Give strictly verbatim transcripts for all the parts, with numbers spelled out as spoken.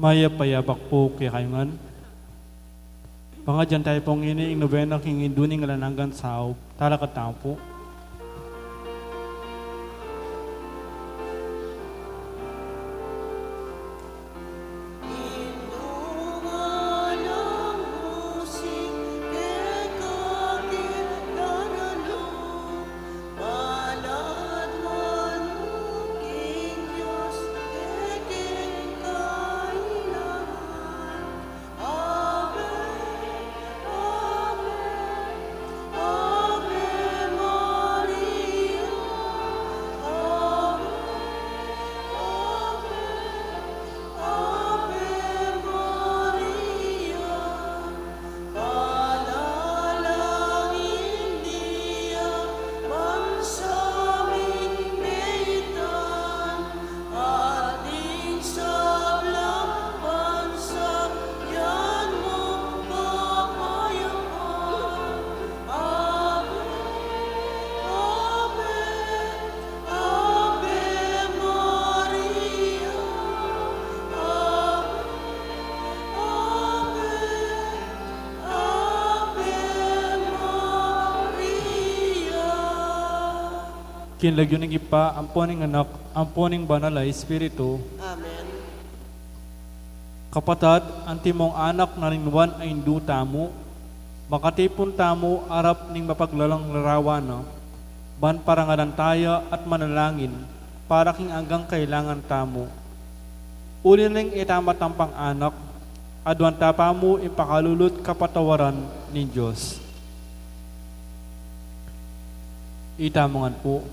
Mayap a yabak pu kekayu ngan. Pangadyan tamu pung ini ing nobena king Indu ning Alang Anggang Saup. Talakad tamu pu. King lagyu ning Ibpa, ampo ning Anak, ampo ning Banal a Espiritu. Amen. Kapatad, antimong anak na ning Juan a Indu tamu, makatipun tamu arap ning mapaglalang larawan na, ban parangalan taya at manalangin para king anggang kailangan tamu. Uli na ning e tamu tampang anak, aduan ta pa mu ing pakalulu at kapatawaran ning Dios. Itamu ngan pu.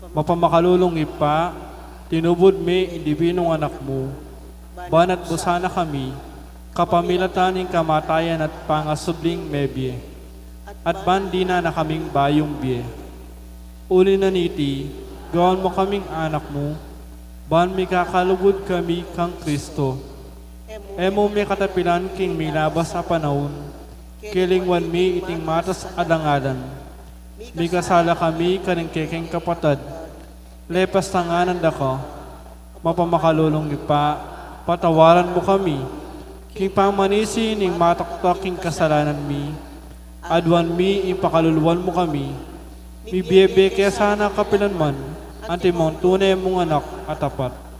Mapamakalulung Ibpa, tinubud me ing Dibinung Anak mu, ban atbusan na kami, kapamilatan ning kamatayan at pangasubling mebie, at ban dinan na kaming bayung bie. Uli na niti, gawan mu kaming anak mu, ban mikakalugud kami kang Kristo. E mu mi katapilan king milabas a panaun, kelingwan mi iting matas a dangalan. Mikasala kami karing kekeng kapatad, lepas tanganan da ka. Mapamakalulung Ibpa, patawaran mu kami, king pamanisi ning mataktak king kasalanan mi, aduan mi ing pakaluluan mu kami, mibie-bie ke sana kapilanman, antimong tune mung anak a tapat.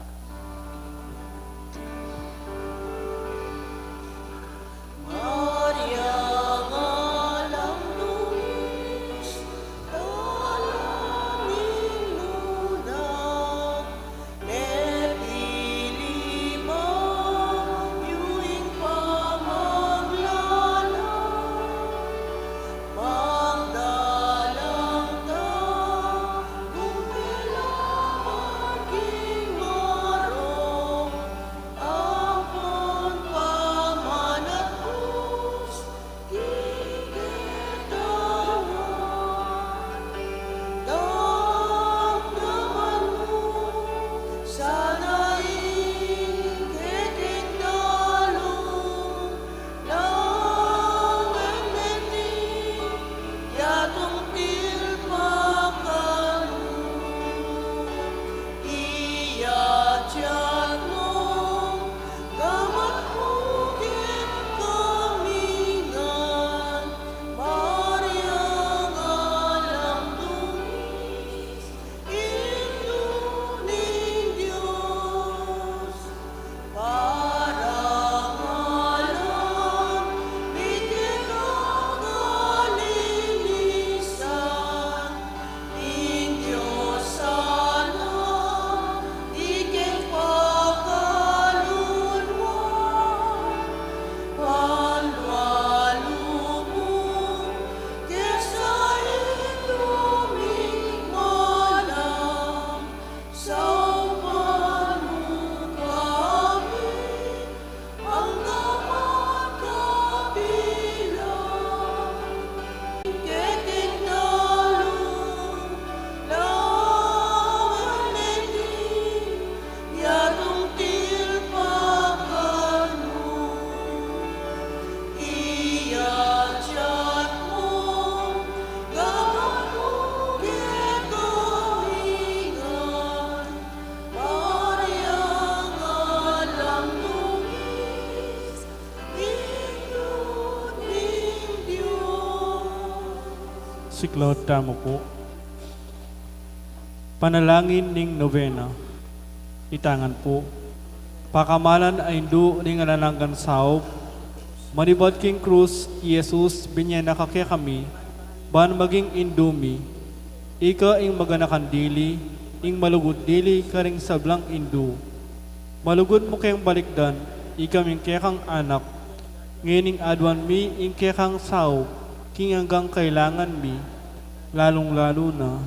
Siklaud tamu pu. Panalangin ning nobena. Itangan pu. Pakamalan a Indu ning alang anggang saup, manibat king krus i Jesus, binye na ka kekami, ban maging Indu mi. Ika ing maganakan dili, ing malugud dili karing sablang Indu. Malugud mu keng balikdan, ikaming kekang anak, ngening aduan mi ing kekang saup, king anggang kailangan mi, lalung-lalu na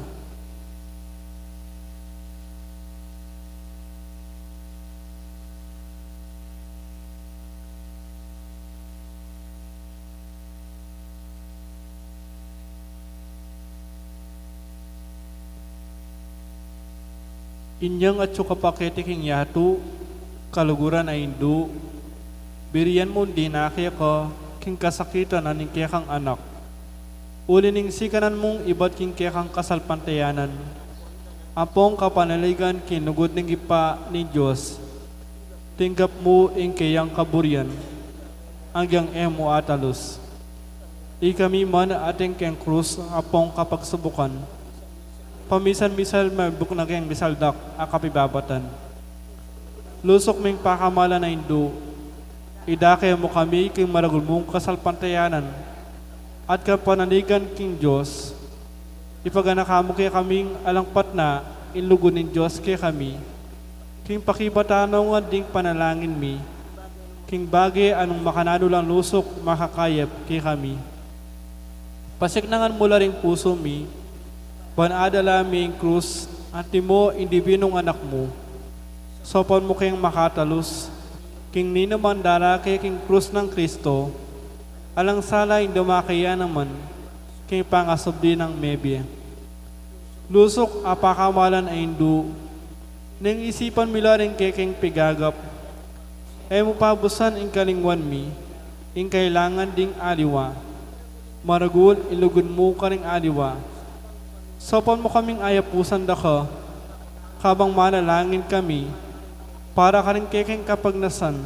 inyang atyu ka pa keti king yatu, kaluguran a Indu, birian mung dinake ka king kasakitan a ning kekang anak. Uli ning sikanan mung ibat king kekang kasalpantayanan, ampong kapanaligan king lugud ning Ibpa ning Dios, tinggap mu ing keyang kaburian, anggang e mu atalus. Ikami man atin keng krus ampong kapagsubukan, pamisan-misan mabuk na keng misaldak a kapibabatan. Lusuk ming pakamalan a Indu, idake mu kami king maragul mung kasalpantayanan at kapanaligan king Dios. Ipaganaka mu kekaming alang patna ing lugud ning Dios kekami, king pakibatan nong ding panalangin mi, king bage a nung makananu lang lusuk makakayap kekami. Pasiknangan mu la ring pusu mi, ban adala mi ing krus, antimo ing dibinung anak mu. Saupan mu keng makatalus, king ninumang darake king krus nang Kristo, alang sala ing dumake ya naman, king pangasubli nang mebie. Lusuk a pakamalan a Indu, ning isipan mi la ring kekeng pigagap, e mu pabusan ing kalingwan mi, ing kailangan ding aliwa. Maragul ing lugud mu karing aliwa. Saupan mu kaming ayapusan da ka, kabang manalangin kami, para karing kekeng kapagnasan,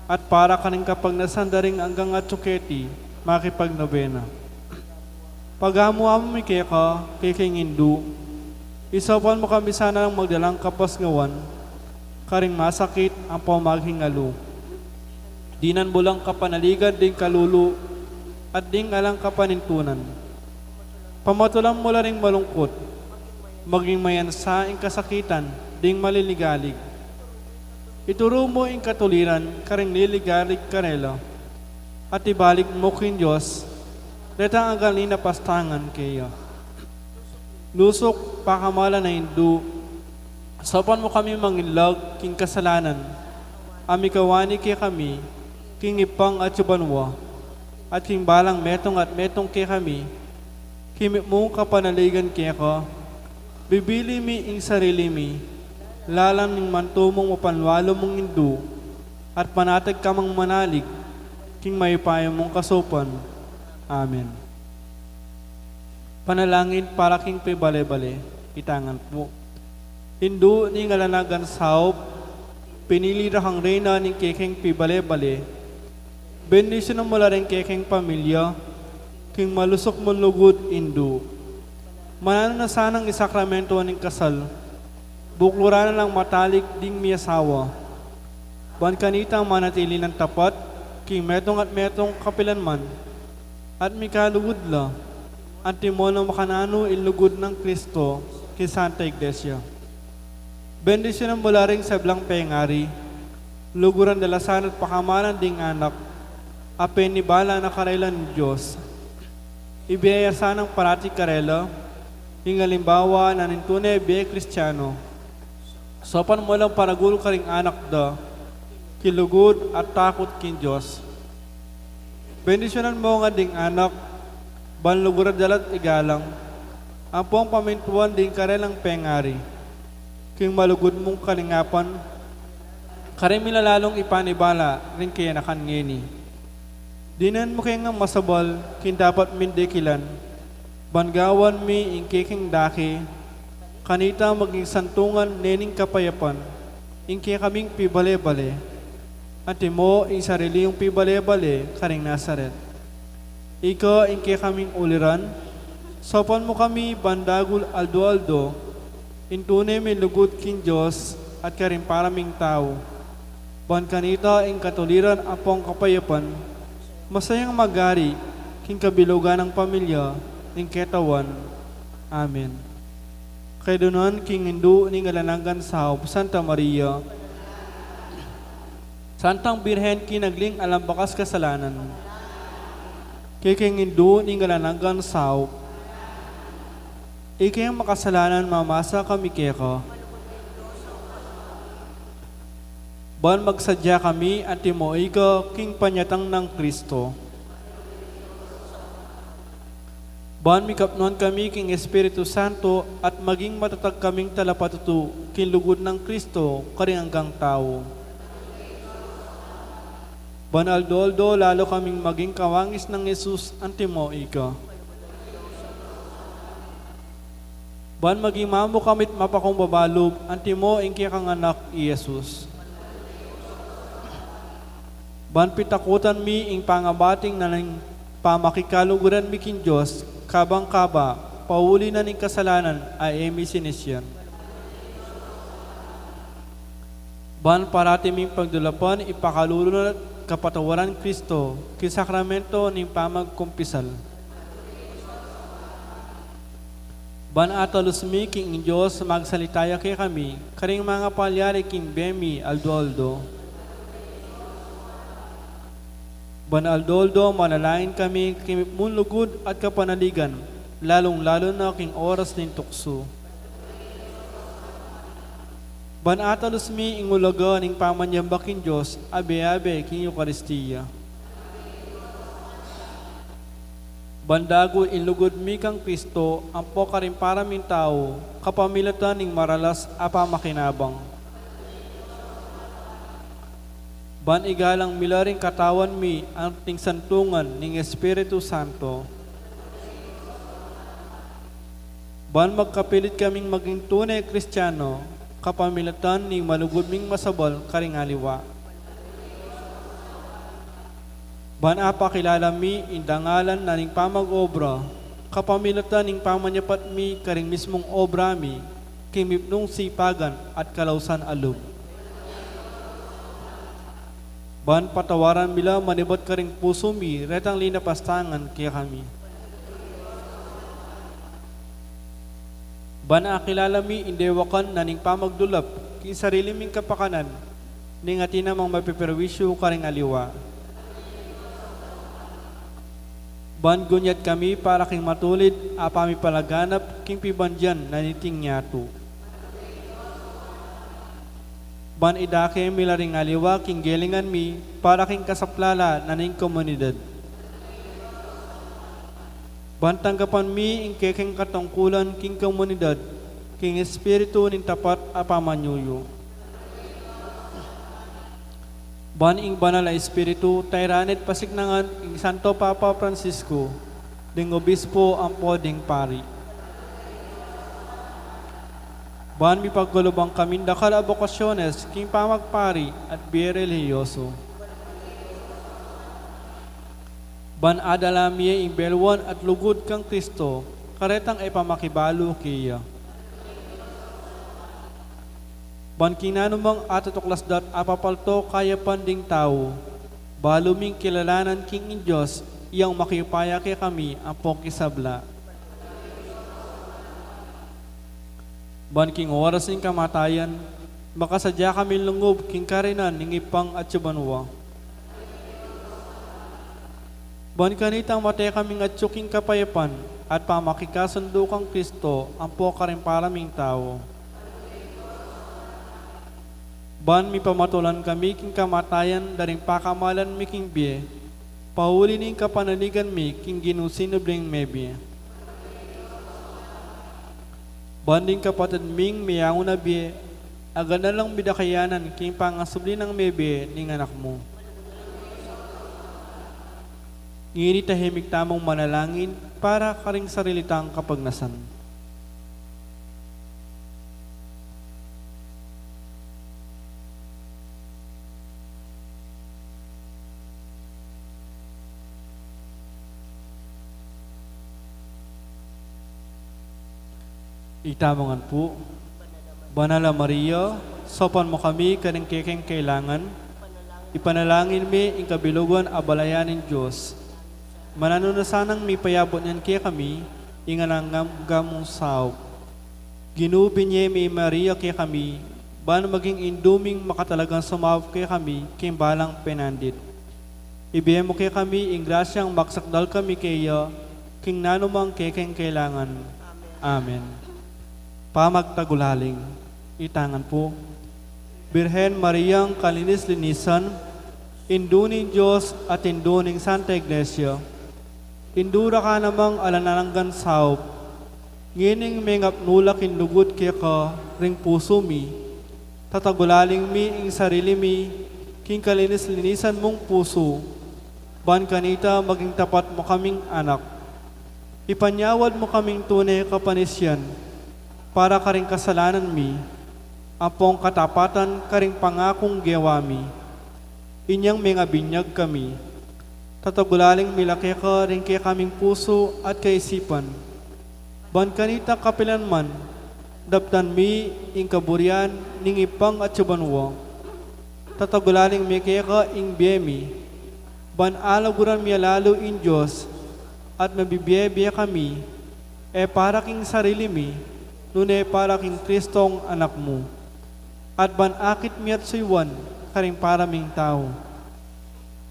at para karing kapagnasan da ring anggang atyu keti makipagnobena. Pagamu-amu mi keka, kekeng Indu, isaupan mu kami sana nang magdalang kapasnawan, karing masakit ampong maghingalu. Dinan mu lang kapanaligan ding kalulu at ding alang kapanintunan. Pamatulan mu la ring malungkut, maging mayansa ing kasakitan ding maliligalig. Ituru mu ing katuliran karing liligalig karela, at ibalik mu king Dios detang anggang linapastangan keya. Lusuk pakamalan a Indu, saupan mu kami manginlag king kasalanan a mikawani kekami king Ibpang atyu banua, at king balang metung at metung kekami, king mitmung kapanaligan keka, bibili mi ing sarili mi, lalam ning mantu mung mapanwalu mung Indu, at panatag ka mang manalig king mayupaya mung kasaupan. Amen. Panalangin para king pibale-bale. Itangan pu. Indu ning alang anggang saup, pinili ra kang reyna ning kekeng pibale-bale. Bendisyunan mu la ring kekeng pamilya king malusuk mung lugud, Indu. Mananu na sanang isakramentu ning kasal, bukluran na lang matalik ding miasawa, ban kanita manatili nang tapat king metung at metung kapilan man, at mikalugud la, antimo nang makananu ing lugud nang Kristo king Santa Iglesia. Bendisyunan mu la ring sablang pengari, luguran da la sana at pakamalan ding anak a penibala na karela ning Dios. Ibie ya sanang parati karela ing alimbawa na ning tune bie Kristiano. Saupan mu lang paragul karing anak da king lugud at takut king Dios. Bendisyunan mu ngan ding anak, ban luguran da la't igalang ampong pamintuan ding karelang pengari king malugud mung kalingapan, karing milalalung ipanibala ring kayanakan ngeni. Dinan mu ke ngan masabal king dapat ming dikilan, ban gawan mi ing kekeng dake, kanita maging santungan ne ning kapayapan ing kekaming pibale-bale, antimo ing sarili yung pibale-bale karing Nazaret. Ika ing kekaming uliran, Saupan mu kami ban dagul aldo-aldo, ing tune ming lugud king Dios at karing para ming tau. Ban kanita ing katuliran ampong kapayapan, masayang magari king kabilugan nang pamilya ning ketawan. Amen. Kedunan king Indu ning alang anggang saup, Santa Maria, Santang Birhen, kinagling alang bakas kasalanan. Kekeng Indu ning alang anggang saup, ikeng makasalanan mamasa kami keka. Ban magsadya kami antimo ika king panyatang nang Kristo. Ban mikapnuan kami king Espiritu Santo at maging matatag kaming talapatutu king lugud nang Kristo karing anggang tau. Ban aldo-aldo lalu kaming maging kawangis nang Jesus antimo ika. Ban maging mamu kami't mapakumbaba lub antimo ing kekang Anak, i Jesus. Ban pitakutan mi ing pangabating na ning pamakikaluguran mi king Dios, kabang kaba, pauli na ning kasalanan a e mi sinisian. Ban parati ming pagdulapan ing pakalulu na't kapatawaran Kristo king sakramento ning pamagkumpisal. Ban atalus mi king Dios, magsalita ya kekami karing mangapalyari king bie mi aldo-aldo. Ban aldo-aldo manalangin kami king mipnung lugud at kapanaligan, lalung-lalu na king oras ning tuksu. Ban atalus mi ing ulaga ning pamanyamba king Dios, abe-abe king Eukaristia. Ban dagul ing lugud mi kang Kristo ampo karing para ming tau, kapamilatan ning maralas a pamakinabang. Ban igalang mi la ring katawan mi anting santungan ning Espiritu Santo. Ban magkapilit kaming maging tune Kristiano, kapamilatan ning malugud ming masabal karing aliwa. Ban apakilala mi ing dangalan na ning pamag-obra, kapamilatan ning pamanyapat mi karing mismung obra mi, king mipnung sipagan at kalausan a lub. Ban patawaran mi la manibat karing pusu mi retang linapastangan kekami. Ban akilala mi ing dewakan na ning pamagdulap king sarili ming kapakanan, ning atin namang mapiperwisyu karing aliwa. Ban gunyat kami para king matulid a pamipalaganap king pibandian na niting yatu. Ban idake mi la ring aliwa king gelingan mi para king kasaplalan na ning komunidad. Ban tanggapan mi ing kekeng katungkulan king komunidad, king espiritu ning tapat a pamanyuyu. Ban ing Banal a Espiritu tairan at pasiknangan ing Santo Papa Francisco, ding obispo ampo ding pari. Ban mipagkaluban kaming dakal a bokasyones king pamagpari at bie relihiyoso. Ban adala mi ing belwan at lugud kang Kristo, karetang e pa makibalu keya. Ban king nanumang atutuklas dat apapalto kayapan ding tau, balu ming kilalanan king ing Dios, yang makiupaya kekami ampong king sabla. Ban king oras ning kamatayan, makasadya kaming lungub king karinan ning Ibpang atsu banua. Ban kanitang mate kaming atsu king kapayapan at pamakikasundu kang Kristo ampo karing para ming tau. Ban mipamatulan kami king kamatayan da ring pakamalan mi king bie, pauli ning kapanaligan mi king Ginu sinubling mebie. Ban ding kapatad ming meyangu na bie, aganalan mi da kayanan king pangasubli nang mebie ning Anak mu. Ngeni tahimik tamung manalangin para karing sarili tang kapagnasan. Itamu ngan pu. Banal a Maria, saupan mu kami karing kekeng kailangan. Ipanalangin mi ing kabilugan a balayan ning Dios. Mananu na sanang mipayabut ngan kekami ing alang angga mung saup. Ginu, binie mi i Maria kekami, ban maging indu ming makatalagang sumaup kekami king balang penandit. Ibie mu kekami ing grasyang magsakdal kami keya king nanumang kekeng kailangan. Amen. Pamagtagulaling. Itamu ngan pu. Birhen Mariang kalinis-linisan, Indu ning Dios at Indu ning Santa Iglesia, Indu da ka namang alang anggang saup. Ngening mengapnu la king lugud keka ring pusu mi, tatagulaling mi ing sarili mi king kalinis-linisan mung pusu, ban kanita maging tapat mu kaming anak. Ipanyawad mu kaming tune kapanisian para karing kasalanan mi, ampong katapatan karing pangakung gewa mi. Inyang mengabinyag kami, tatagulaling mi la keka ring kekaming pusu at kaisipan. Ban kanita kapilan man, daptan mi ing kaburian ning Ibpang atsu banua. Tatagulaling mi keka ing bie mi, ban alaguran mi lalu ing Dios, at mabibie-bie kami, e para king sarili mi, nune para king Kristong Anak mu. At ban akit mi at suyuan karing para ming tau.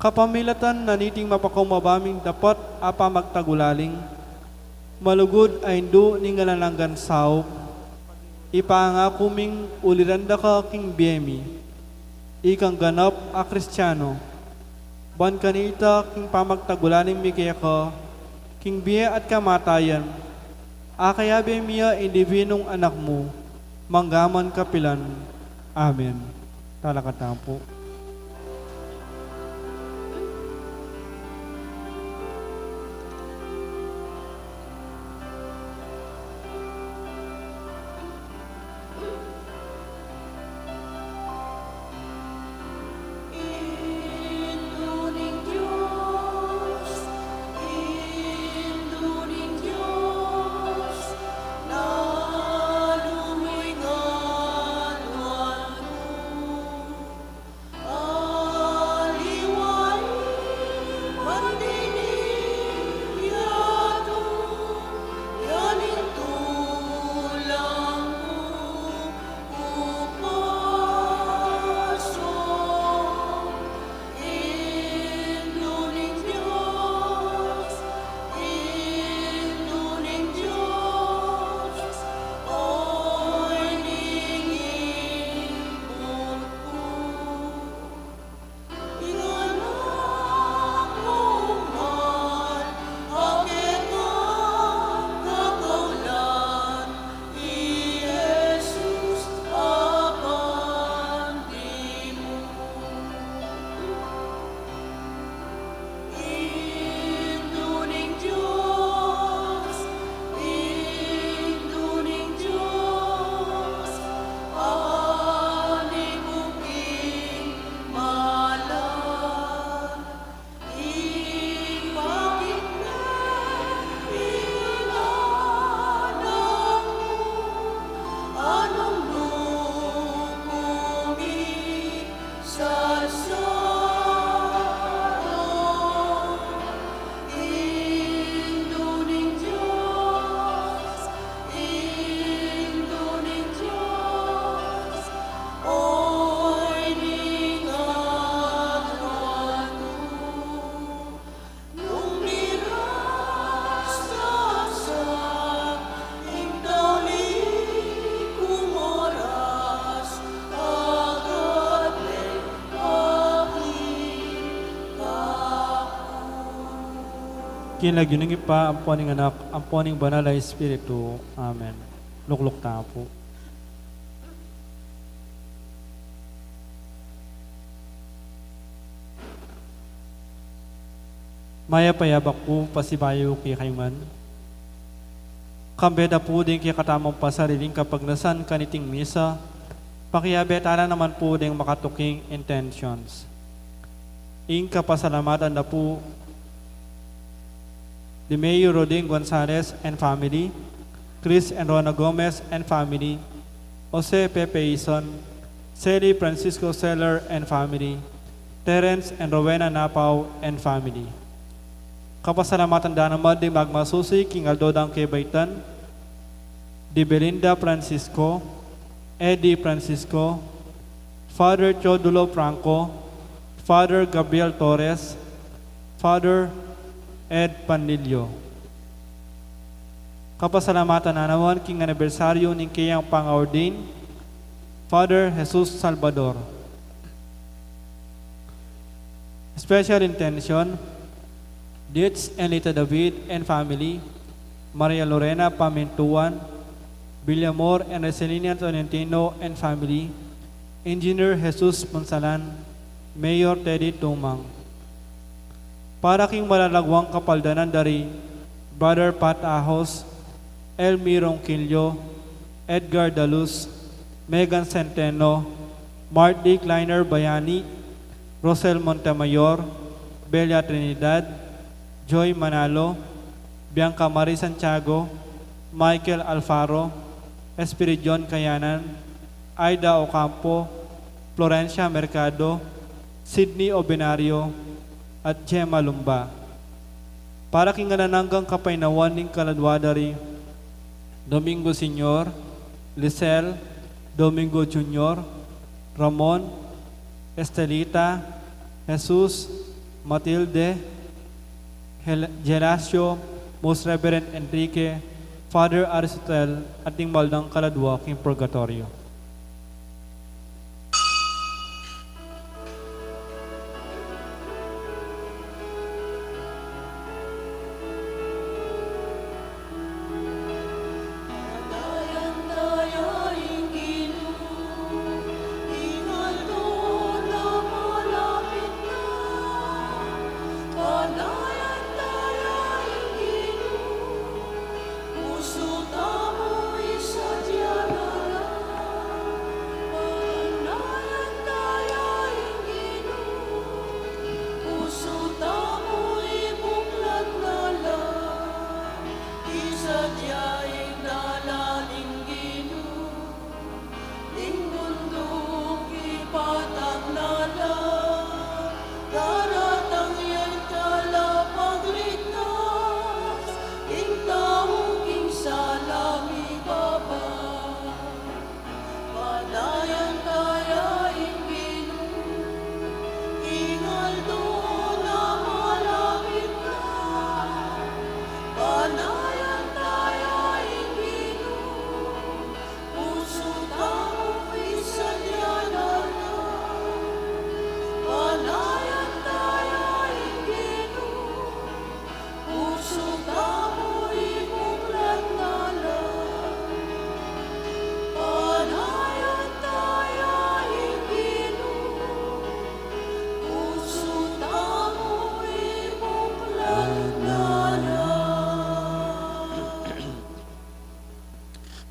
Kapamilatan na niting mapakumbaba ming dapat a pamagtagulaling, malugud a Indu ning alang anggang saup, ipangaku ming uliran da ka king bie mi, ikang ganap a Kristiano, ban kanita king pamagtagulaling mi keka, king bie at kamatayan, akayabe mi ya ing dibinung Anak mu, mangga man kapilan. Amen. Talakad tamu pu. King lagyu ning Ibpa, ampo ning Anak, ampo ning Banal a Espiritu. Amen. Lukluk tamu pu. Mayap a yabak pu pasibayu kekayu ngan. Kambe da pu ding kekatamung pasariling kapagnasan kaniting misa, pakiabe tala naman pu ding makatuking intentions. Ing kapasalamatan da pu di Mayor Roding Gonzales and family, Chris and Rona Gomez and family, Jose Pepe Ison, Sally Francisco Seller and family, Terence and Rowena Napao and family. Kapasalamatan da naman ding magmasusi king aldo dang kebaitan, di Belinda Francisco, Eddie Francisco, Father Teodulo Franco, Father Gabriel Torres, Father Ed Panlilio. Kapasalamatan na naman king anibersaryu ning keyang pang-ordain, Father Jesus Salvador. Special intention, Dietz and Lita David and family, Maria Lorena Pamintuan, Villamor and Resilina Tolentino and family, Engineer Jesus Punsalan, Mayor Teddy Tumang. Para king malalagwang kapaldanan dari Brother Pat Ahos, Elmi Ronquillo, Edgar Daluz, Megan Centeno, Mark D. Kleiner Bayani, Rosel Montemayor, Belia Trinidad, Joy Manalo, Bianca Marie Santiago, Michael Alfaro, Espiridion Kayanan, Aida Ocampo, Florencia Mercado, Sydney Obenario, at Gemma Lumba. Para king alang anggang kapaynawan ning kaladwa dari Domingo Senior, Lisel, Domingo Junior, Ramon, Estelita, Jesus, Matilde, Hel-, Gelasio, Most Reverend Enrique, Father Aristotel, at ding mal dang kaladwa king purgatoryo.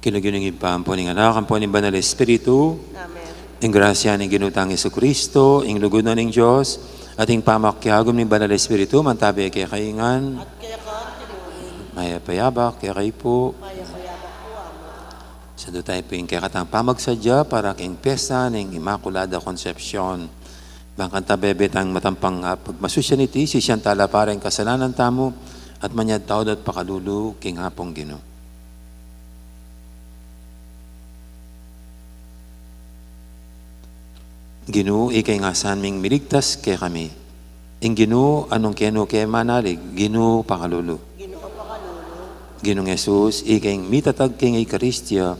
King lagyu ning Ibpa, ampo ning Anak, ampo ning Banal Espiritu. Amen. Ing grasya ning Ginu tang Jesucristo, ing lugud na ning Dios, at ing pamakiagum ning Banal Espiritu, mantabi kekayu ngan. At keka naman. Mayap a abak kekayu pu. Mayap a abak pu, Ama. Salu tamu pu ing kekatang pamagsadya para king pesta ning Inmaculada Concepcion. Bang kanita bebe tang matampang, ah, pagmasusyan iti, sisian tala para ing kasalanan tamu, at manyad tamu at pakalulu king Apung Ginu. Ginu, ika ing asan ming miligtas kekami. Ing Ginu a nung kenu ke manalig, Ginu pakalulu. Ginu pakalulu. Ginung Jesus, ika ing mitatag king Eukaristia,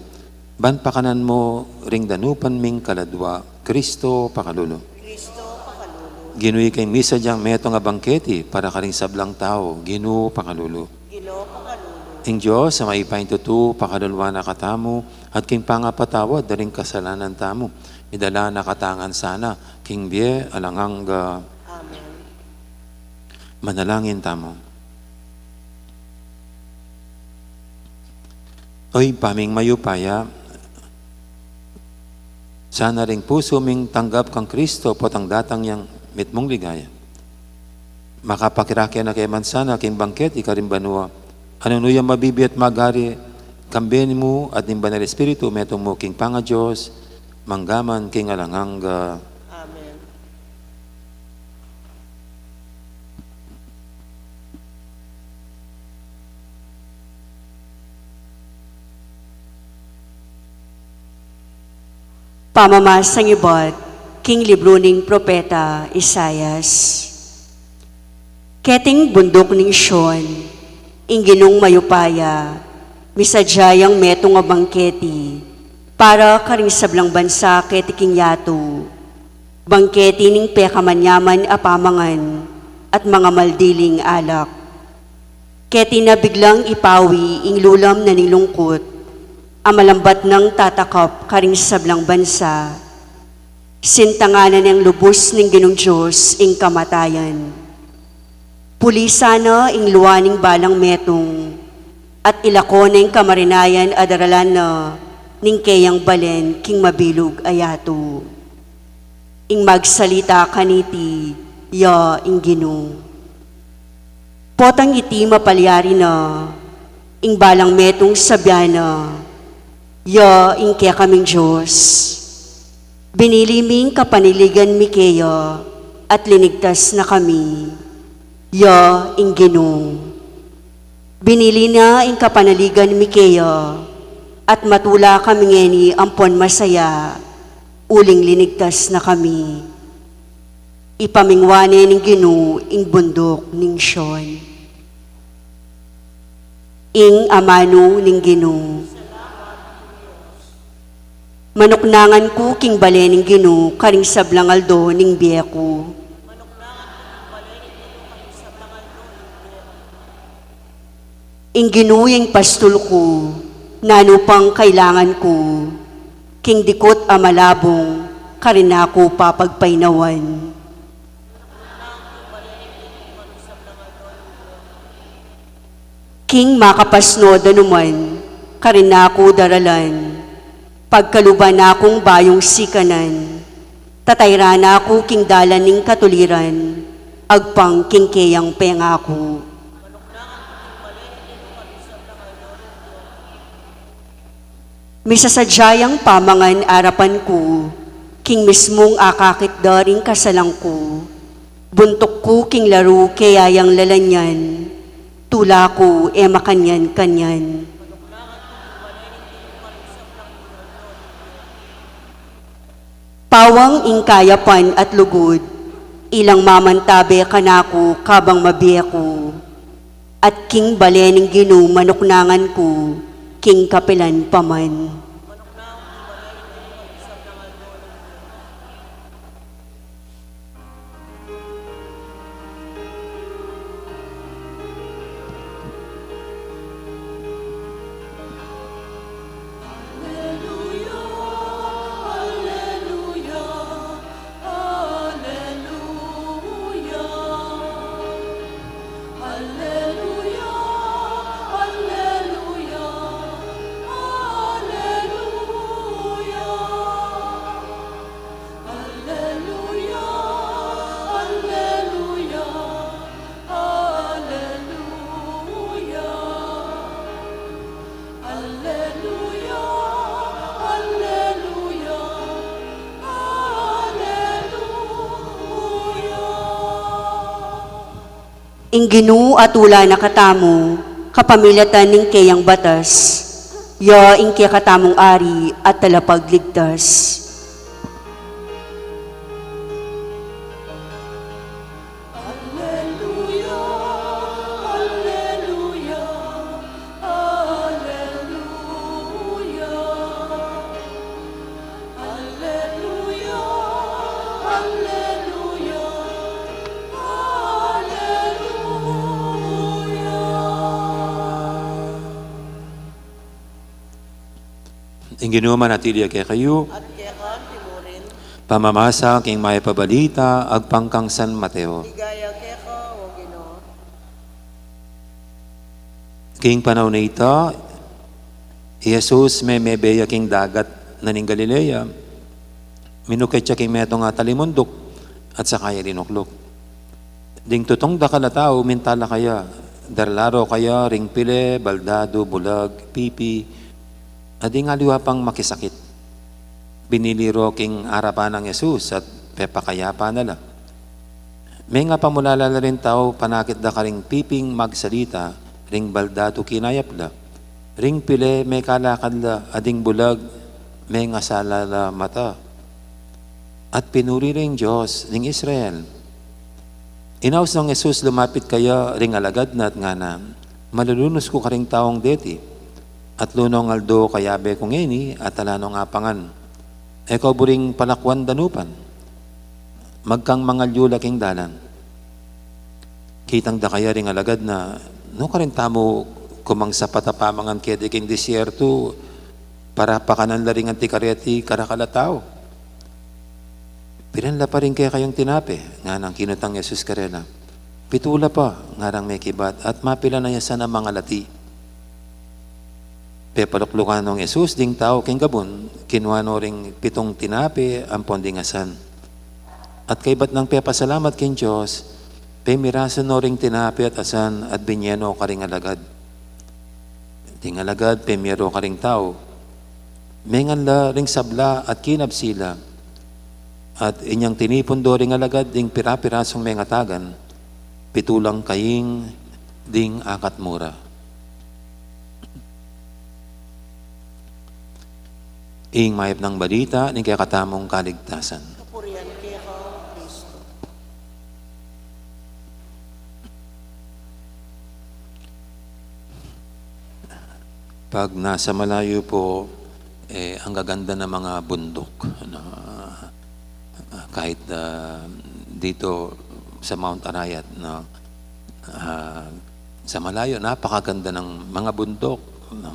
ban pakanan mu ring danupan ming kaladwa, Kristo pakalulu. Kristo pakalulu. Ginu, ika ing misadyang metung a bangketi para karing sablang tau, Ginu pakalulu. Ginu pakalulu. Ing Dios a mayupayang tutu pakaluluan na katamu, at king pangapatawad da ring kasalanan tamu, idala na katamu ngan sana king bie alang angga. Amen. Manalangin tamu. O Ibpa ming mayupaya, sana ring pusu ming tanggap kang Kristo potang datang yang mitmung ligaya, makapakirake na ke man sana king bangketi karin banua, a nung nu yang mabibie at magari Kambe mu at ning Banal Espiritu, metung mu king pangaDios, mangga man king alang angga. Amen. Pamamasang ibat king libru ning propeta Isaias. Keting bunduk ning Sion, ing Ginung mayupaya, misadya yang metung a bangketi para karing sablang bansa keti king yatu, bangketi ning pekamanyaman a pamangan at mangamaldiling alak. Keti na biglang ipawi ing lulam na ning lungkut, a malambat nang tatakap karing sablang bansa. Sintangan na neng lubus ning Ginung Dios ing kamatayan. Pulisan na ing lua ning balang metung, at ilako na ing kamarinayan a daralan na ning keyang balen king mabilug a yatu. Ing magsalita kaniti, ya ing Ginu. Potang iti mapalyari na, ing balang metung sabyan na, ya ing kekaming Dios. Binili mi ing kapanaligan mi keya, at linigtas na kami, ya ing Ginu. Binili na ing kapanaligan mi keya, at matula kami ngeni ampon masaya, uling linigtas na kami. Ipamingwa ne ning Ginu ing bunduk ning Sion. Ing amanu ning Ginu. Manuknangan ku king bale ning Ginu karing sablang aldo ning bie ku. Ing Ginu ya ing pastul ku, nanu pang kailangan ku, king dikut a malabung, karin na ku papagpainawan. King makapasnud a numan, karin na ku daralan, pagkaluban na kung bayung sikanan, tatayran na ku king dalan ning katuliran, agpang king keyang pengaku. Misasadya yang pamangan arapan ku, king mismung akakit da ring kasalang ku. Buntuk ku king laru keya yang lalanyan, tula ku e makanyan-kanyan. Pawang ing kayapan at lugud, ilang mamantabe kanaku kabang mabie ku. At king bale ning Ginu manuknangan ku, king kapilan pa man. Ing Ginu a tula na katamu, kapamilatan ning keyang batas, ya ing kekatamung Ari at Talapagligtas. Ing Ginu manatili ya kekayu. At keka mu rin. Pamamasa king Mayap a Balita agpang kang San Mateo. Ligaya keka, O Ginu. King panaun a ita, i Jesus memebe ya king dagat na ning Galilea. Minukit ya king metung a talimunduk at saka ya linukluk. Ding tutung dakal a tau minta la kaya, darala ro kaya ring pile, baldadu, bulag, pipi, At ding aliwa pang makisakit, binili ro king arapan nang Jesus at pepakayapa na la. Mengapamulala la ring tau, panakit da karing piping magsalita, ring baldadu kinayap la, ring pile mekalakad la, at ding bulag mengasala la mata. At pinuri ring Dios ning Israel. Inaus nong Jesus, lumapit kaya ring alagad na at ngana, "Malulunus ku karing taung deti, atlu nong aldo kayabe ku ngeni at ala nong apangan. E kaw buring palakuan danupan, magkang mangalyu la king dalan." Kitang da kaya ring alagad na, "Nukarin tamu kumang sapat a pamangan keti king disyertu, para pakanan la ring anti kareti karakal a tau?" "Pilan la pa ring kekayung tinape?" nganang kinutang Jesus karela. "Pitu la pa," ngarang mekibat, "at mapilan a ya sana mangalati." Pepaluklukan nong Jesus ding tau king gabun, kinua no ring pitung tinape ampon ding asan. At kaybat nang pepasalamat king Dios, pemirasan no ring tinape at asan at binye no karing alagad. Ding alagad pemie ro karing tau, mengan la ring sabla at kinabsi la. At inyang tinipun do ring alagad ding pira-pirasung mengatagan, pitu lang kaing ding akat mura. Ing mayap nang balita ning kekatamung kaligtasan. Kapurian keka, Kristo. Pag nasa malayo po, eh, ang gaganda ng mga bundok, ano, ah, kahit, ah, dito sa Mount Arayat, no? Ah, sa malayo, napakaganda ng mga bundok, no?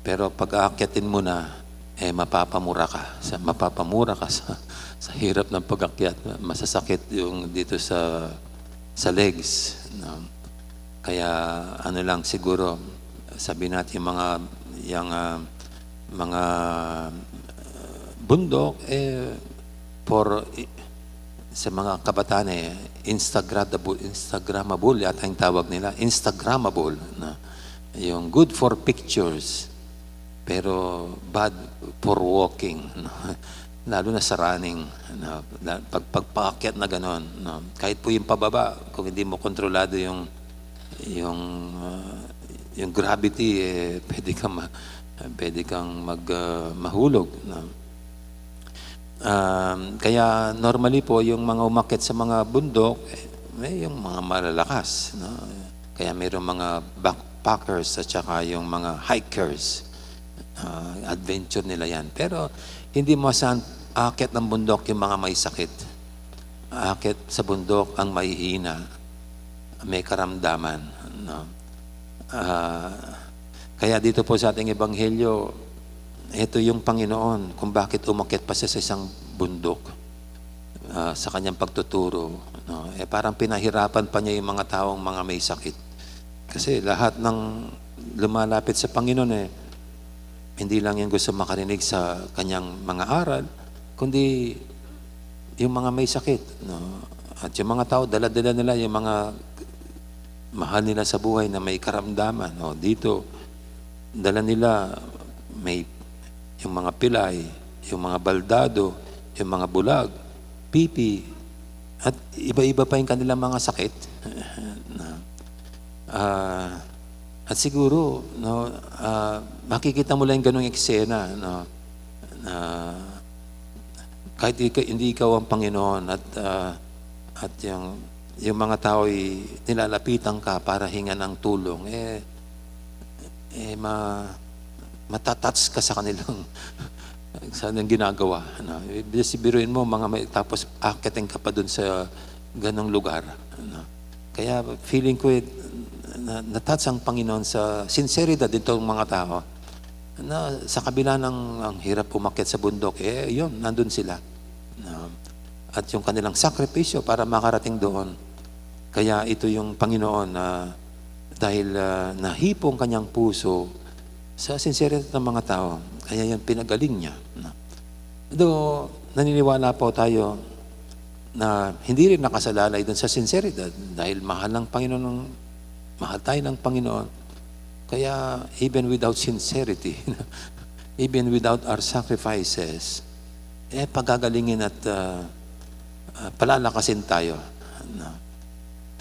Pero pag aakyatin mo na, eh, mapapamura ka. Sa, mapapamura ka sa, sa hirap ng pag-akyat. Masasakit yung dito sa, sa legs, no? Kaya, ano lang siguro, sabi natin yung mga, yung, ah, mga, ah, bundok, eh, for, i-, sa mga kabataan, eh, Instagradable, Instagrammable yata yung tawag nila, Instagrammable, no? Yung good for pictures, pero bad for walking, no? Lalo na sa running, no? La-, pag, pagpaakyat na ganon, no? Kahit po yung pababa, kung hindi mo kontrolado yung, yung, ah, yung gravity, eh, pwede kang ma-, pwede kang mag, ah, mahulog, no? Um, kaya normally po, yung mga umakyat sa mga bundok, eh, may yung mga malalakas, no? Kaya mayroong mga backpackers at saka yung mga hikers, ah, adventure nila yan. Pero hindi mo saan aakyat ng bundok yung mga may sakit. Aakyat sa bundok ang mahihina, may karamdaman, no? Ah, kaya dito po sa ating ebanghelyo, ito yung Panginoon kung bakit umakyat pa siya sa isang bundok, ah, sa kanyang pagtuturo, no? Eh, parang pinahirapan pa niya yung mga taong mga may sakit. Kasi lahat ng lumalapit sa Panginoon, eh, hindi lang yung gusto makarinig sa kanyang mga aral, kundi yung mga may sakit, no? At yung mga tao, dala-dala nila yung mga mahal nila sa buhay na may karamdaman, no? Dito, dala nila may, yung mga pilay, yung mga baldado, yung mga bulag, pipi, at iba-iba pa yung kanilang mga sakit. Na, ah, at siguro, no, ah, makikita mo lang ganung eksena, no, na kahit ika-, hindi ikaw ang Panginoon at, ah, at yung, yung mga tao'y nilalapitan ka para hingan ng tulong, eh, eh, ma-, matatouch ka sa kanilang, sa kanilang ginagawa, ano. Di, si biruin mo, mga may, tapos akitin ka pa dun sa ganong lugar, ano. Kaya feeling ko, eh, na, na-touch ang Panginoon sa sinseridad nitong mga tao. Na sa kabila ng, ang hirap umakyat sa bundok, eh, yun, nandun sila. Na, at yung kanilang sakripisyo para makarating doon. Kaya ito yung Panginoon na dahil, ah, nahipong kanyang puso sa sinseridad ng mga tao, kaya yan pinagaling niya, no? Though, naniniwala po tayo na hindi rin nakasalalay dun sa sinseridad dahil mahal ng Panginoon, mahal tayo ng Panginoon. Kaya even without sincerity, even without our sacrifices, eh, pagagalingin at, ah, ah, palalakasin tayo. No?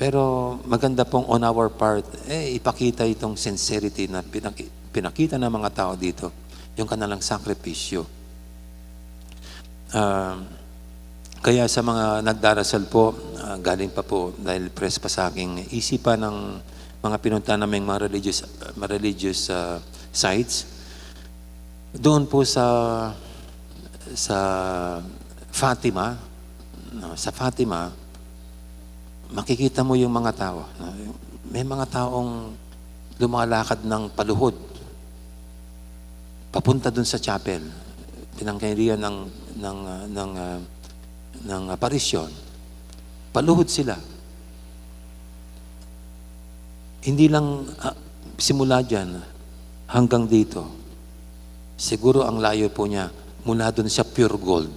Pero maganda pong on our part, eh, ipakita itong sincerity na pinaki-, pinakita ng mga tao dito, yung kanilang sakripisyo. Ah, kaya sa mga nagdarasal po, ah, galing pa po, dahil press pa sa aking isipan ng mga pinunta naming mga religious, mga religious, ah, sites, doon po sa, sa Fatima, no, sa Fatima, makikita mo yung mga tao, no? May mga taong lumalakad ng paluhod papunta dun sa chapel, pinangyarihan ng, ng, ah, ng, ah, ng aparisyon. Paluhod sila. Hindi lang, ah, simula dyan hanggang dito. Siguro ang layo po niya mula dun sa pure gold,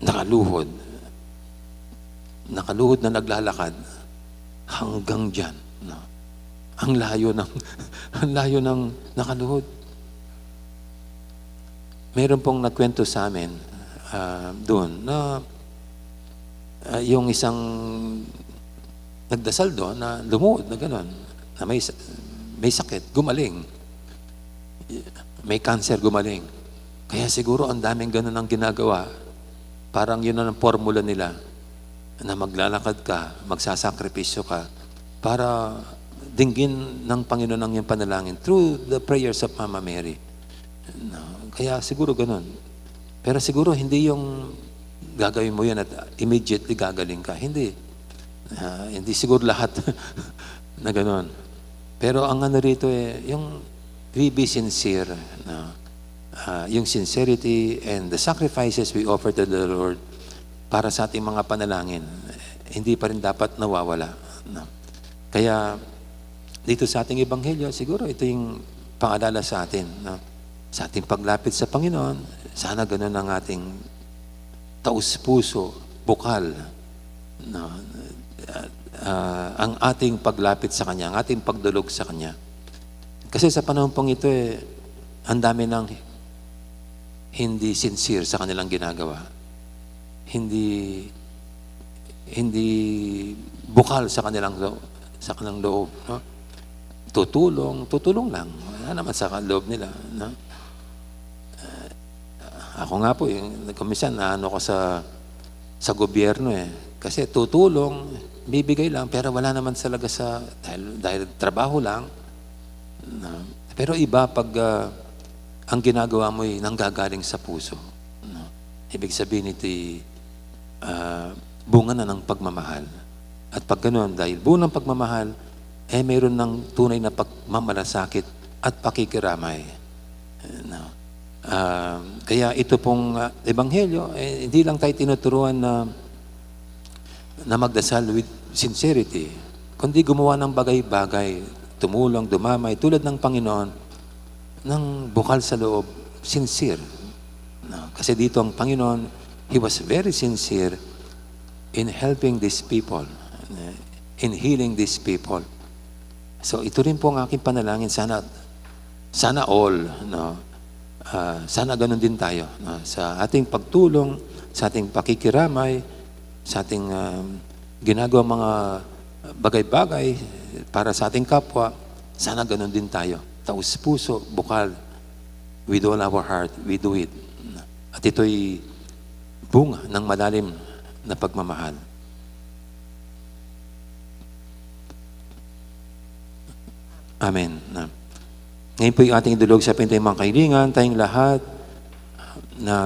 nakaluhod. Nakaluhod na naglalakad hanggang dyan, no? Ang layo ng, ang layo ng nakaluhod. Meron pong nagkwento sa amin, ah, doon na, ah, yung isang nagdasal doon na lumuhod na gano'n, na may sa-, may sakit, gumaling. May cancer, gumaling. Kaya siguro ang daming gano'n ang ginagawa. Parang yun ang formula nila, na maglalakad ka, magsasakripisyo ka, para dinggin ng Panginoon ang iyong panalangin through the prayers of Mama Mary. No? Kaya siguro gano'n. Pero siguro hindi yung gagawin mo yan at immediately gagaling ka. Hindi. Ah, hindi siguro lahat na gano'n. Pero ang ano rito eh, yung we be sincere, no? Ah, yung sincerity and the sacrifices we offer to the Lord para sa ating mga panalangin, hindi pa rin dapat nawawala, no? Kaya dito sa ating ebanghelyo, siguro ito yung paalala sa atin, no? Sa ating paglapit sa Panginoon, sana ganun ang ating taus-puso, bukal, no? Ah, ah, ang ating paglapit sa Kanya, ang ating pagdulog sa Kanya. Kasi sa panahon pong ito, eh, ang dami nang hindi sincere sa kanilang ginagawa. Hindi, hindi bukal sa kanilang lo-, sa kanilang loob, no? Tutulong, tutulong lang. Wala naman sa loob nila, no? Ah, ako nga po, yung, kung minsan, naano ko sa, sa gobyerno eh. Kasi tutulong, bibigay lang, pero wala naman talaga sa, dahil, dahil trabaho lang. No? Pero iba pag, ah, ang ginagawa mo ay nanggagaling sa puso. No? Ibig sabihin nito ay, ah, bunga na ng pagmamahal. At pag ganun, dahil bunga ng pagmamahal, eh, mayroon ng tunay na pagmamalasakit at pakikiramay. No? Ah, kaya ito pong, ah, ebanghelyo, eh, hindi lang tayo tinuturuan na, na magdasal with sincerity, kundi gumawa ng bagay-bagay, tumulong, dumamay, tulad ng Panginoon, ng bukal sa loob, sincere. No? Kasi dito ang Panginoon, He was very sincere in helping these people, in healing these people. So, ito rin po ang aking panalangin. Sana, sana all, no? Ah, sana ganun din tayo, no? Sa ating pagtulong, sa ating pakikiramay, sa ating, um, ginagawa mga bagay-bagay para sa ating kapwa, sana ganun din tayo. Taus-puso, bukal, with all our heart, we do it. At ito'y bunga ng malalim na pagmamahal. Amen. Na. Ngayon po yung ating idulog sa pintay mga kaibigan, tayong lahat na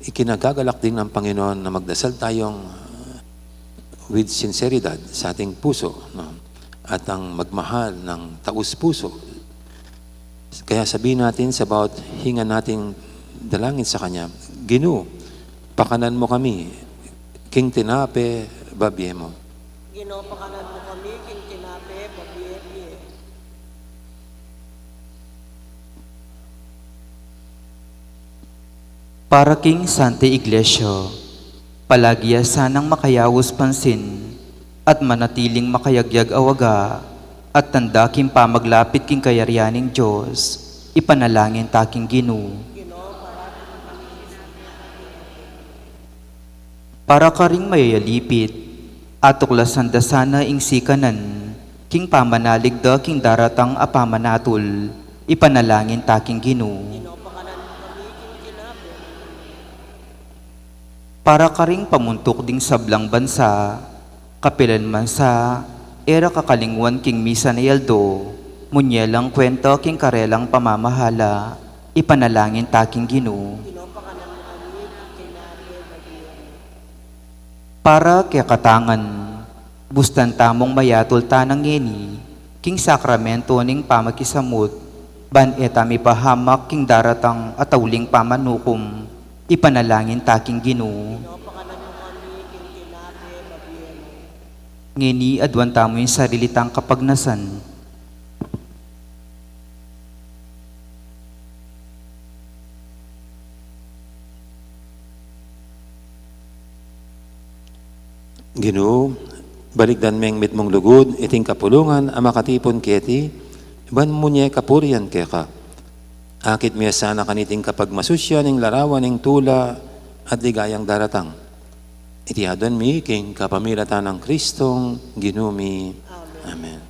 ikinagagalak din ng Panginoon na magdasal tayong, uh, with sinseridad sa ating puso, no? At ang magmahal ng taus-puso. Kaya sabihin natin sa bawat hinga nating dalangin sa Kanya, "Ginu, pakanan mu kami king tinape babie mu." Ginu, pakanan mu kami king tinape babie mu. Para king Santa Iglesia, palagi ya sanang makayaus pansin at manatiling makayagyag a waga at tanda king pamaglapit king kayarian ning Dios. Ipanalangin ta king Ginu. Para karing mayayalipit, atuklasan da sana ing sikanan king pamanalig da king daratang a pamanatul. Ipanalangin ta king Ginu. Para karing pamuntuk ding sablang bansa, kapilan man sa, e ra kakalingwan king misan a aldo, munye lang kwenta king karelang pamamahala, ipanalangin ta king Ginu. Para kekatang ngan, bustan tamung mayatul tana ngeni king sakramento ning pamakisamut, ban e ta mipahamak king daratang a tauling pamanukum, ipanalangin ta king Ginu. Ngeni aduan tamu ing sarili tang kapagnasan. Ginu, balikdan meng mitmung lugud iting kapulungan a makatipun keti, ban munye kapurian keka. Akit mi ya sana kaniting kapagmasusyan ning larawan ning tula at ligayang daratang. Iti aduan mi king kapamilatan nang Kristong Ginu mi. Amen. Amen.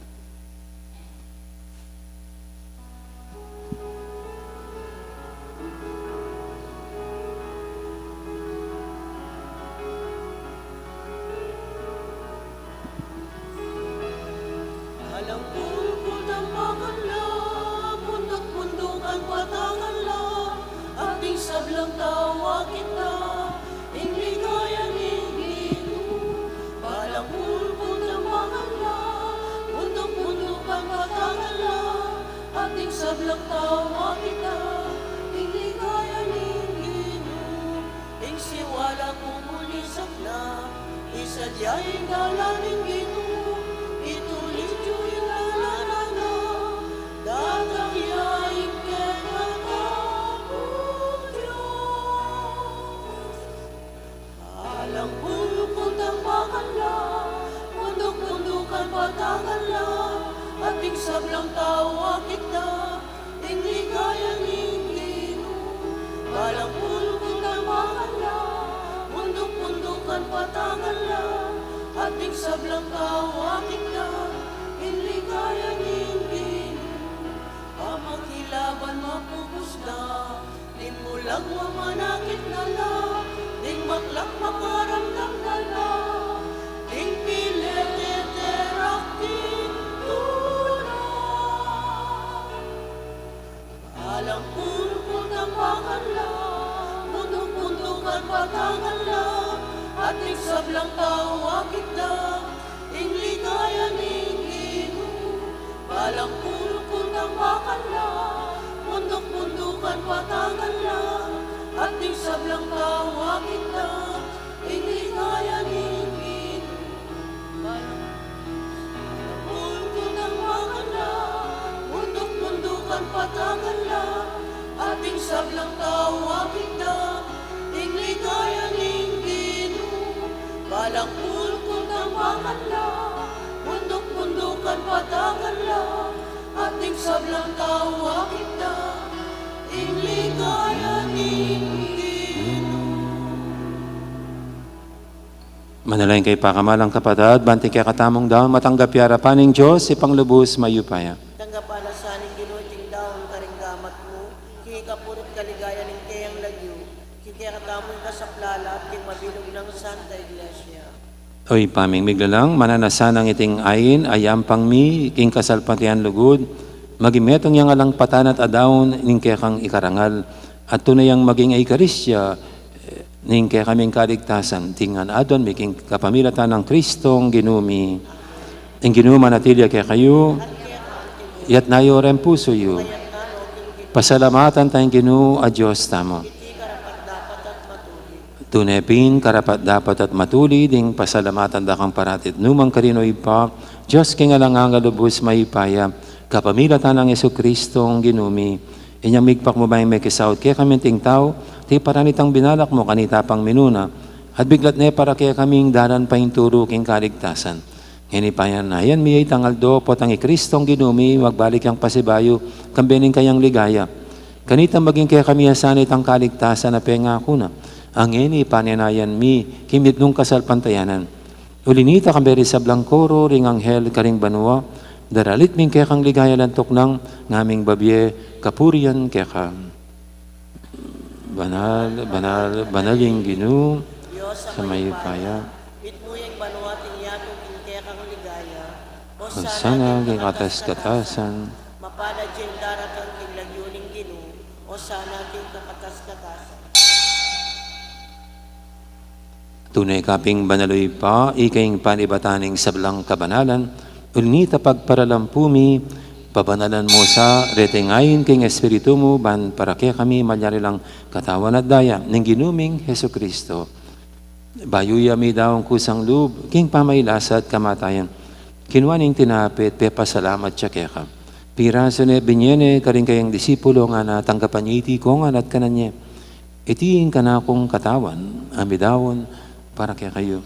Alang pulpul tambakan la, bunduk-bundukan patangan la, ating sablang tau akit da, ing ligaya ning Ginu. Balang pulpul tambakan la, bunduk-bundukan patangan la, ating sablang tau akit da, ing ligaya ning Ginu. Ing siwala ku mulisap na, isadya ing dalan ning Ginu, itulis yu ing dalan na, datang ya ing kekang Apu Dios. Alang pulpul tambakan la, bunduk-bundukan patangan la, ating sablang tau akit da, ing ligaya ning Ginu. Balang pulpul tambakan la, bunduk-bundukan patangan la, ating sablang tau akit da, ing ligaya ning Ginu. Pamakilaban mapupus na, ding mulang mamanakit na la, ding maklak makaramdam na la, ding pile teterak king tula. Alang pulpul tambakan la, bunduk-bundukan patangan la, ating sablang tau akit da, ing ligaya ning Ginu. Balang pulpul tambakan la, bunduk-bundukan patangan la, ating sablang tau akit da, ing ligaya ning Ginu. Balang pulpul tambakan la, bunduk-bundukan patangan la, ating sablang tau akit da, ing ligaya ning Ginu. Balang pulpul tambakan la, bunduk-bundukan patangan la, ating sablang tau akit da, ing ligaya ning Ginu. Manalangin kayu pakamalan kung kapatad, ban iting kekatamung daun matanggap ya arapan ning Dios, Ibpang lubus mayupaya. Tanggapan na sa ning Ginu iting daun karing gamat mu, king ikapuri't kaligayan ning keyang lagyu, king kekatamung kasaplalan at king mabilug nang Santa Iglesia. O Ibpa ming miglalang, mananu na sanang iting ain a yampang mi king kasalpantayanan lugud, maging metung yang alang patanat a daun ning kekang ikarangal, at tune yang maging Eukaristia, eh, ning kekaming kaligtasan, iti ngan aduan mi king kapamilatan nang Kristong Ginu mi. Ing Ginu manatili ya kekayu, iyatas yu ring pusu yu. Pasalamatan taya ing Ginu a Dios tamu. Tune pin karapat-dapat at matulid ing pasalamatan da kang parati't nu man karin, o Ibpa, Dios king alang angga, lubus mayupaya, kapamilatan nang Jesucristong Ginu mi. Inyang migpakmabayang mekisaut kekami iting tau, tiparan itang binalak mu kanita pang minuna, at biglat ne para kekami ing dalan paintulu king kaligtasan. Ngeni panyanayan mi itang aldo, potang i Kristong Ginu mi magbalik yang pasibayu, kambe ning kayang ligaya. Kanita maging kekami ya sana itang kaligtasan a pengaku na. Ngeni panyanayan mi king mitmung kasalpantayanan. Uli nita, kambe ring sablang koro ring anghel karing banua, daralit ming kekang ligaya, lantuk nang ngaming babie kapurian keka. Banal, banal, banal ing Ginu, Dios a mayupaya. Mitmu ya ing banua at ing yatu king kekang ligaya. Hosana king katas-katasan. Mapalad ya ing daratang king lagyu ning Ginu. Hosana king katas-katasan. Tune ka pin banal, o Ibpa, ika ing panibatan ning sablang kabanalan, uli nita pagparalampu mi, pabanalan mu sa reting ain king Espiritu mu, ban para kekami malyari lang katawan at daya ning Ginu ming Jesucristo. Bayu ya midaun kusang lub king pamailasa at kamatayan, kinua ne ing tinape at pepasalamat ya keka. Pirasu ne, binie ne karing kayang disipulo, ngana, tanggapan ye iti kongan at kanan ye. Iti ing kanakung katawan a midaun para kekayu.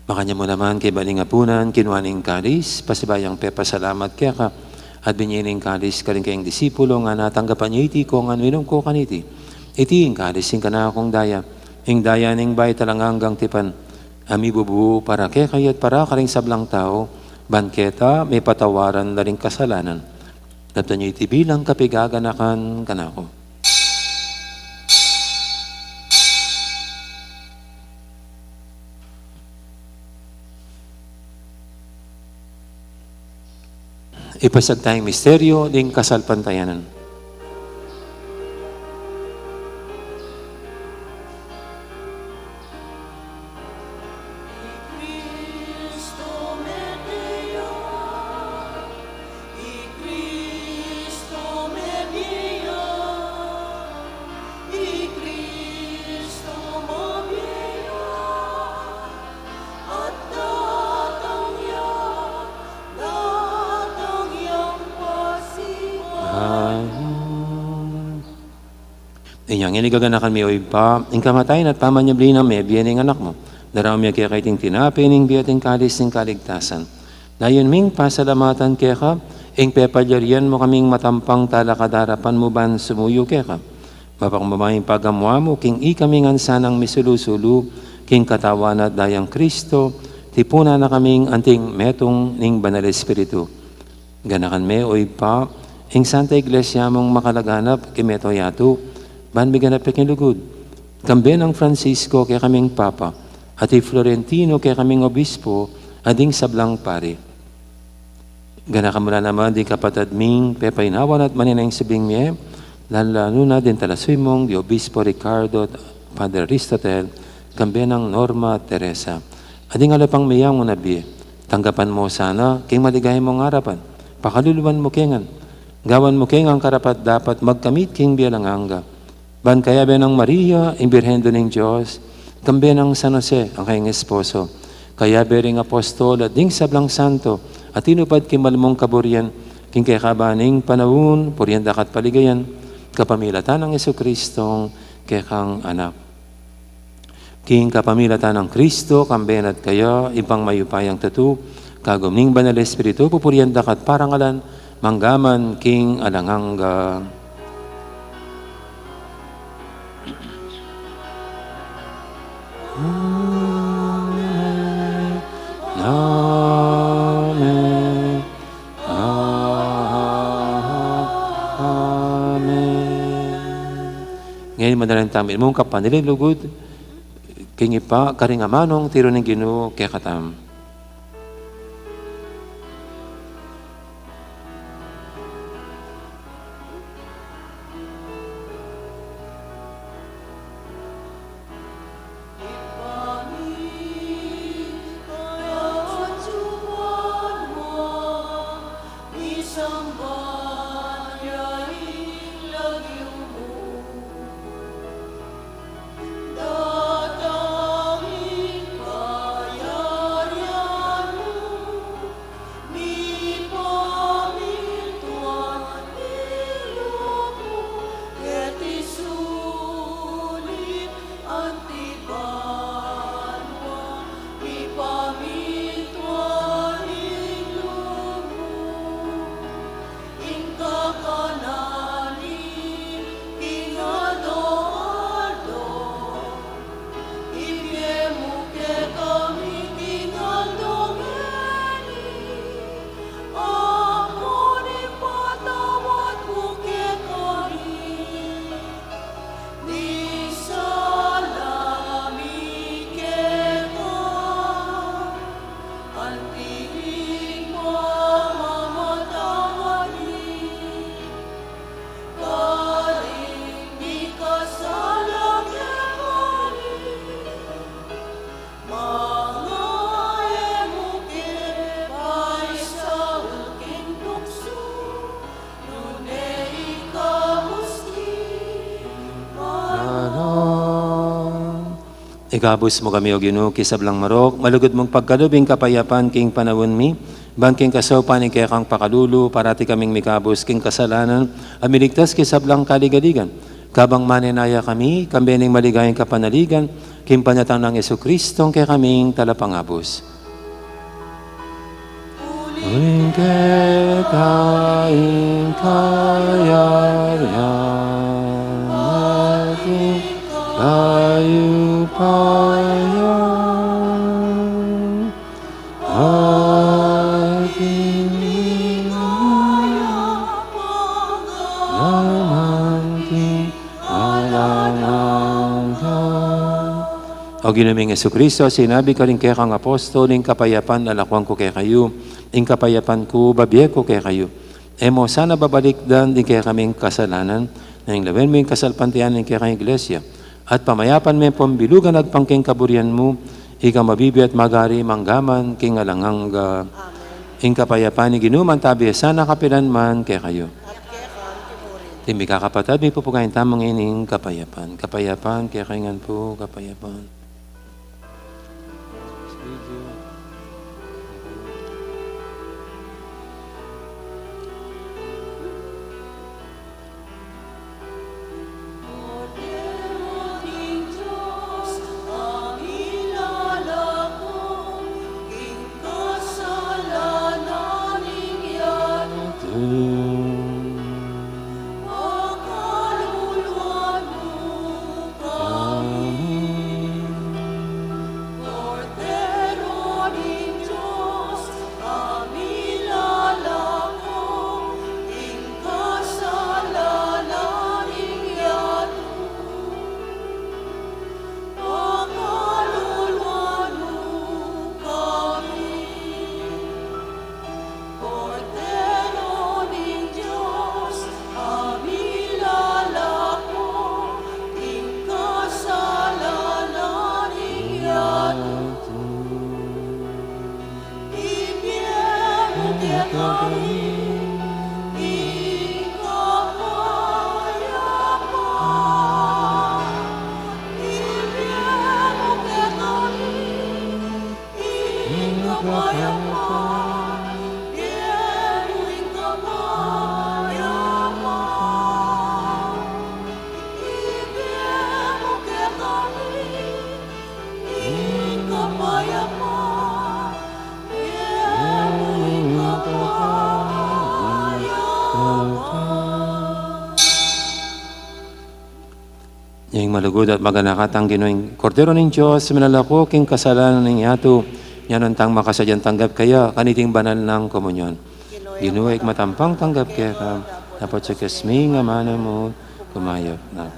Makanyan mu naman kaibat ning apunan, kinua ne ing kalis, pasibayu yang pepasalamat keka, at binie ne ing kalis karing kayang disipulo, ngana, tanggapan ye iti kongan, minum ko kaniti. Iti ing kalis ning kanakung daya, ing daya ning bayu at alang anggang tipan, a mibubu para kekayu at para karing sablang tau, ban keta mipatawaran la ring kasalanan. Daptan ye iti bilang kapigaganakan kanaku. Ipasiag taya ing misteryu ning kasalpantayanan. Inyang ini gaganakan mi, o Ibpa, ing kamatayan at pamanyubli nang mebie ning Anak mu. Daraun mi keka iting tinape ning bie at ing kalis ning kaligtasan. Dayun ming pasalamatan keka ing pepalyarian mu kaming matampang talakad king arapan mu ban sumuyu keka. Mapakmamayung pagamu-amu king ikami ngan sanang misulu-sulu king katawan at dayang Kristo, tipunan na kaming anting metung ning Banal Espiritu. Ganakan me, o Ibpa, ing Santa Iglesia mung makalaganap king mabilug a yatu, ban miganap ya king lugud. Kambe nang Francisco kekaming Papa, at i Florentino kekaming Obispo, at ding sablang pari. Ganakan mu la naman ding kapatad ming pepainawan at manenaya king subling mie, lalu-lalu na ding talasuyu mung di Obispo Ricardo at Padre Aristotel, kambe nang Norma at Teresa. At ding ala pang meangu na bie, tanggapan mu sana king maligaya mung arapan, pakaluluan mu ke ngan, gawan mu ke ngan karapat-dapat magkamit king bie alang angga. Ban kayabe nang Maria, ing Birhen Indu ning Dios, kambe nang San Jose, a kayang esposo, kayabe ring apostol at ding sablang santo, a tinupad king malmung kaburian, king kekaban ning panaun, purian da ka at paligayan, kapamilatan nang Jesucristong kekang Anak. King kapamilatan nang Kristo, kambe na at kaya, Ibpang mayupayang tutu, kagum ning Banal Espiritu, pupurian da ka at parangalan, mangga man king alang angga. Amen. Amen. Amen. Ngeni manalangin tamu mitmung kapanilinggan lugud king Ibpa, karing amanung tiru ning Ginu kekatamu. Ikabus mu kami, O Ginu, king sablang marok, malugud mung pagkalub ing kapayapan king panaun mi, ban king kasaupan ning kekang pakalulu, parati kaming mikabus king kasalanan, at miligtas king sablang kaligaligan. Kabang manenaya kami, kambe ning maligayang kapanaligan, king panyatang nang Jesucristo, kekaming talapangabus. Uling keka ing kayarian, at ing kayupayan, at ing ligaya naman king alang angga. O Ginu ming Jesucristo, sinabi mu karing kekang apostol, ing kapayapan lalakwan ku kekayu, ing kapayapan ku bibie ku kekayu. E mu sana babalikdan ding kekaming kasalanan, nune lawen mu ing kasalpantayanan ning kekang Iglesia, at pamayapan me pung bilugan agpang king kaburian mu, ika mabibie at magari mangga man king alang angga. Amen. Ing kapayapan ning Ginu manatili sana kapilan man kekayu. At keka mu rin. Ing mikakapatad, mipupugayan tamu ngeni ning kapayapan. Kapayapan kekayu ngan pu, kapayapan. Kordero ning Dios, a milalako king kasalanan ning yatu, pakaluluan mu kami. Kordero ning Dios, a milalako king kasalanan ning yatu, ibie mu kekami ing kapayapan. Ibie mu kekami ing kapayapan, ibie mu ing kapayapan. Ibie mu kekami ing kapayapan, ibie mu ing kapayapan. Ing malugud at maganaka tang Ginu, ing Kordero ning Dios, milalako king kasalanan ning yatu, nya nung tang makasadyang tanggap kaya kaniting banal nang komunyon. Ginu, ika matampang tanggap keka, dapot sukes mi ing amanu mu, kumayap na.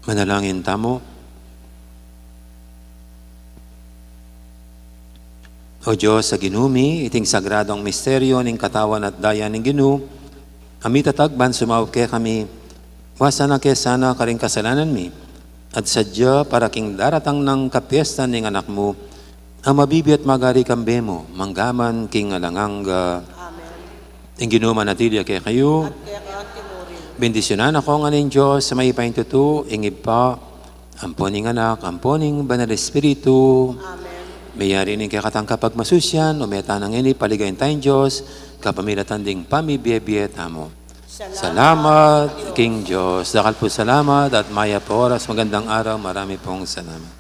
Manalangin tamu. O Dios a Ginu mi, iting sagradong misteryo ning katawan at daya ning Ginu, a mitatag ban sumaup kekami, wasana ke sana karing kasalanan mi, at sadya para king daratang nang kapiestan ning Anak mu, a mabibie at magari kambe mu, mangga man king alang angga. Amen. Ing Ginu manatili ya kekayu. At keka mu rin. Bendisyunan na kayu ngan ning Dios a mayupayang tutu, ing Ibpa, ampo ning Anak, ampo ning Banal Espiritu. Amen. Meyari ning kekatang kapagmasusian, ume tana ngeni paligayan taya ing Dios, kapamilatan ding pamibiebie tamu. Salamat king Dios. Dakal pu salamat at mayap a oras, magandang araw, marami pong salamat.